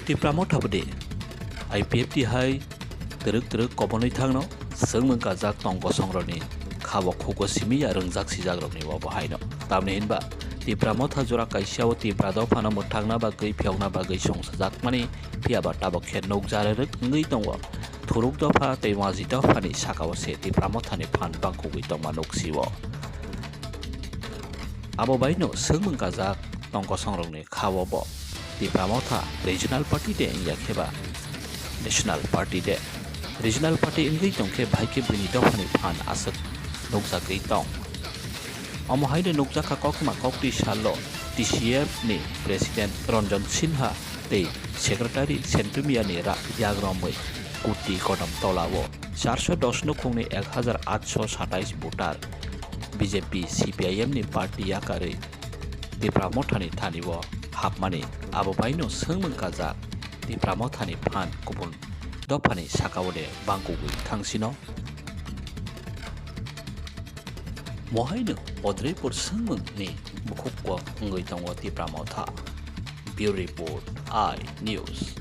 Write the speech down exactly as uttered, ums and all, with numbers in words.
Tipra Motha bwdi I P F T hai twrwk twrwk kobonwi thangno swngmung kajak tong kosongrokni khabo khugo simi ya rwngjak sijakrokni obo haino. Tamni hinba Tipra Motha jora kaisa o Tipra dophano mwthangna bagwi phiyokna bagwi songsajakmani, phiyaba tabok khe nukjak rwrwk wngwi tongo. Thuruk dopha tei waji dophani sakao se Tipra Mothani phan bangkugwi tongma nuksio. Abo baino swngmung kajak tong kosongrokni khao bo Tipra Motha regional party de wngya khe ba national party de. Regional party wngwi tong khe bahai khe bini dophani phan aswk nukjagwi tong. Omo haino nukjakha kokma koktwi salo T C F ni president Ranjan Sinha tei secretary Sentumia ni ra yagromwi kuti kodom tolao charso dos nukhungni ek hajar atso satais voter B J P C P I M ni party yakarwi Tipra Mothani thani o hapmani, abo baino swngmung kajak Tipra Mothani phan kubun dophani sakao de bangkugwi thangsino. Mohaino Podrepur swngmung ni bukhuk kok wngwi tongo Tipra Motha. Bureau Report, I News.